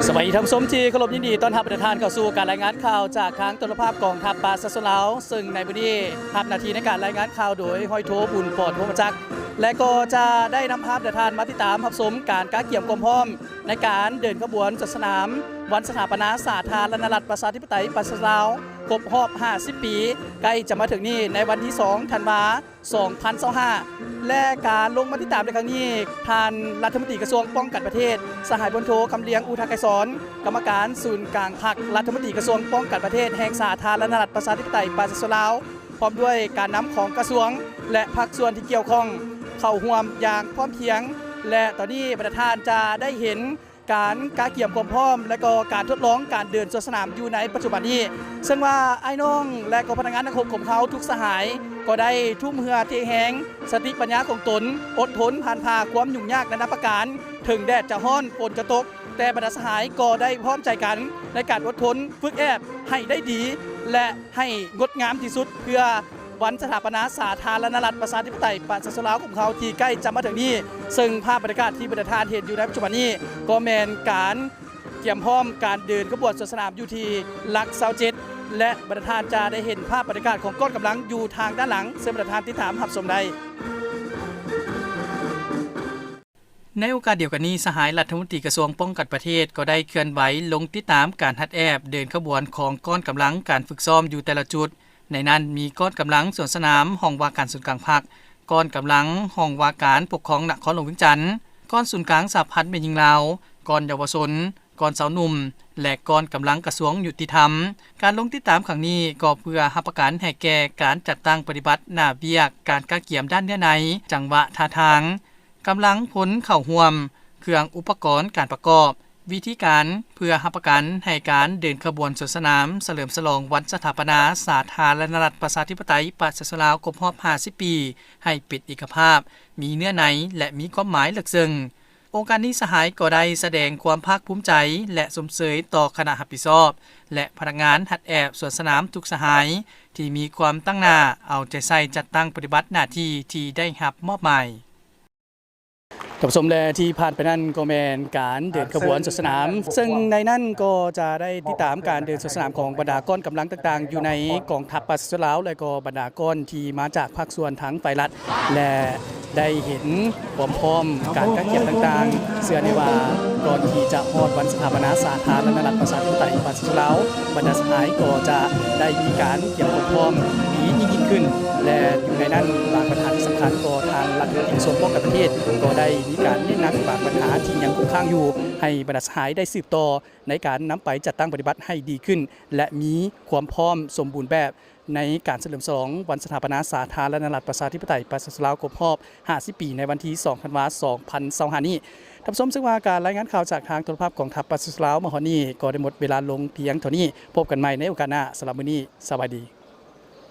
ສະບາຍດີທ່ານຜູ້ຊົມທີ່ເຄົາລົບ, ຍິນດີຕ້ອນຮັບບັນດາທ່ານເຂົ້າສູ່ການລາຍງານຂ່າວຈາກທາງໂທລະພາບກອງທັບປະຊາຊົນລາວ, ເຊິ່ງໃນມື້ນີ້ຮັບໜ້າທີ່ໃນການລາຍງານຂ່າວໂດຍຮ້ອຍໂທ ບຸນ ປອດ ໂທມະຈັກ ແລະ ກໍຈະໄດ້ນຳພາບັນດາທ່ານມາຕິດຕາມຮັບຊົມການກະກຽມຄວາມພ້ອມໃນການເດີນຂະບວນສວນສະໜາມວັນສະຖາປະນາສາທາລະນະລັດປະຊາທິປະໄຕປະຊາຊົນລາວຄົບຮອບຫ້າສິບປີ ໃກ້ຈະມາເຖິງນີ້ໃນວັນທີສອງ ທັນວາ ສອງພັນຊາວຫ້າ ແລະ ການລົງມາຕິດຕາມໃນຄັ້ງນີ້, ທ່ານລັດຖະມົນຕີກະຊວງປ້ອງກັນປະເທດ ສະຫາຍພົນໂທ ຄຳລຽງ ອຸທະໄກສອນ ກຳມະການສູນກາງພັກ, ລັດຖະມົນຕີກະຊວງປ້ອງກັນປະເທດແຫ່ງສາທາລະນະລັດປະຊາທິປະໄຕປະຊາຊົນລາວ ພ້ອມດ້ວຍການນຳຂອງກະຊວງ ແລະ ພາກສ່ວນທີ່ກ່ຽວຂ້ອງ ເຂົ້າຮ່ວມຢ່າງພ້ອມພຽງ ແລະ ຕອນນີ້ບັນດາທ່ານຈະໄດ້ເຫັນ ການກະກຽມຄວາມພ້ອມ ແລະ ກໍການທົດລອງການເດີນສວນສະໜາມຢູ່ໃນປັດຈຸບັນນີ້, ເຊິ່ງວ່າອ້າຍນ້ອງ ແລະ ກໍພະນັກງານນັກຮົບຂອງເຮົາທຸກສະຫາຍ ກໍໄດ້ທຸ່ມເຫື່ອເທແຮງ, ສະຕິປັນຍາຂອງຕົນ, ອົດທົນຜ່ານຜ່າຄວາມຫຍຸ້ງຍາກນານາປະການ, ເຖິງແດດຈະຮ້ອນ, ຝົນຈະຕົກ, ແຕ່ບັນດາສະຫາຍກໍໄດ້ພ້ອມໃຈກັນໃນການອົດທົນຝຶກແອບໃຫ້ໄດ້ດີ ແລະ ໃຫ້ງົດງາມທີ່ສຸດ ເພື່ອ ວັນສະຖາປະນາສາທາລະນະລັດປະຊາທິປະໄຕປະຊາຊົນລາວຂອງເຮົາທີ່ໃກ້ຈະມາເຖິງນີ້, ເຊິ່ງພາບບັນຍາກາດທີ່ບັນດາທ່ານເຫັນຢູ່ໃນປັດຈຸບັນນີ້ ກໍແມ່ນການກຽມພ້ອມການເດີນຂະບວນສວນສະໜາມຢູ່ທີ່ຫຼັກຊາວເຈັດ ແລະ ບັນດາທ່ານຈະໄດ້ເຫັນພາບບັນຍາກາດຂອງກ້ອນກຳລັງຢູ່ທາງດ້ານຫຼັງ, ເຊີນບັນດາທ່ານຕິດຕາມຮັບຊົມໄດ້. ໃນໂອກາດດຽວກັນນີ້, ສະຫາຍລັດຖະມົນຕີກະຊວງປ້ອງກັນປະເທດກໍໄດ້ເຄື່ອນໄຫວລົງຕິດຕາມການຮັດແອບເດີນຂະບວນຂອງກ້ອນກຳລັງການຝຶກຊ້ອມຢູ່ແຕ່ລະຈຸດ, ໃນນັ້ນມີກ້ອນກຳລັງສວນສະໜາມຫ້ອງວ່າການສູນກາງພັກ, ກ້ອນກຳລັງຫ້ອງວ່າການປົກຄອງນະຄອນຫຼວງວຽງຈັນ, ກ້ອນສູນກາງສະຫະພັນແມ່ຍິງລາວ, ກ້ອນເຍົາວະຊົນ, ກ່ອນຊາວໜຸ່ມ ແລະ ກ່ອນກຳລັງກະຊວງຍຸຕິທຳ. ການລົງຕິດຕາມຄັ້ງນີ້ກໍເພື່ອຮັບປະກັນໃຫ້ແກ່ການຈັດຕັ້ງປະຕິບັດໜ້າວຽກການກະກຽມດ້ານເນື້ອໃນ, ຈັງຫວະທ່າທາງ, ກຳລັງພົນເຂົ້າຮ່ວມ, ເຄື່ອງອຸປະກອນການປະກອບ, ວິທີການເພື່ອຮັບປະກັນໃຫ້ການເດີນຂະບວນສວນສະໜາມສະເຫຼີມສະຫຼອງວັນສະຖາປະນາສາທາລະນະລັດປະຊາທິປະໄຕປະຊາຊົນລາວຄົບຮອບຫ້າສິບປີ ໃຫ້ເປັນເອກະພາບ, ມີເນື້ອໃນ ແລະ ມີຄວາມໝາຍເລິກເຊິ່ງ. ໂອກາດນີ້ສະຫາຍກໍໄດ້ສະແດງຄວາມພາກພູມໃຈ ແລະ ຊົມເຊີຍຕໍ່ຄະນະຮັບຜິດຊອບ ແລະ ພະນັກງານຮັດແອບສວນສະໜາມທຸກສະຫາຍ ທີ່ມີຄວາມຕັ້ງໜ້າເອົາໃຈໃສ່ຈັດຕັ້ງປະຕິບັດໜ້າທີ່ທີ່ໄດ້ຮັບມອບໝາຍ. ທ່ານຜູ້ຊົມ ແລະ ທີ່ຜ່ານໄປນັ້ນກໍແມ່ນການເດີນຂະບວນສວນສະໜາມ, ເຊິ່ງໃນນັ້ນກໍຈະໄດ້ຕິດຕາມການເດີນສວນສະໜາມຂອງບັນດາກ້ອນກຳລັງຕ່າງໆ ຢູ່ໃນກອງທັບປະຊາຊົນລາວ ແລະ ກໍບັນດາກ້ອນທີ່ມາຈາກພາກສ່ວນທາງຝ່າຍລັດ ແລະ ໄດ້ເຫັນຄວາມພ້ອມການກະກຽມຕ່າງໆ. ເຊື່ອແນ່ວ່າກ່ອນທີ່ຈະຮອດວັນສະຖາປະນາສາທາລະນະລັດປະຊາທິປະໄຕປະຊາຊົນລາວ, ບັນດາສະຫາຍກໍຈະໄດ້ມີການກຽມຄວາມພ້ອມດີຍິ່ງໆຂຶ້ນ ແລະ ຢູ່ໃນນັ້ນບາງບັນຫາທີ່ສຳຄັນກໍທາງລັດຖະມົນຕີກະຊວງປ້ອງກັນປະເທດກໍໄດ້ມີການເນັ້ນໜັກບາງບັນຫາທີ່ຍັງຄົງຄ້າງຢູ່ ໃຫ້ບັນດາສະຫາຍໄດ້ສືບຕໍ່ໃນການນຳໄປຈັດຕັ້ງປະຕິບັດໃຫ້ດີຂຶ້ນ ແລະ ມີຄວາມພ້ອມສົມບູນແບບ ໃນການສະເຫຼີມສະຫຼອງວັນສະຖາປະນາສາທາລະນະລັດປະຊາທິປະໄຕປະຊາຊົນລາວຄົບຮອບຫ້າສິບປີ ໃນວັນທີສອງ ທັນວາ ສອງພັນຊາວຫ້ານີ້. ທ່ານຜູ້ຊົມ, ເຊິ່ງວ່າການລາຍງານຂ່າວຈາກທາງໂທລະພາບກອງທັບປະຊາຊົນລາວມາຮອດນີ້ກໍໄດ້ໝົດເວລາລົງພຽງເທົ່ານີ້. ພົບກັນໃໝ່ໃນໂອກາດໜ້າ. ສຳລັບມື້ນີ້, ສະບາຍດີ.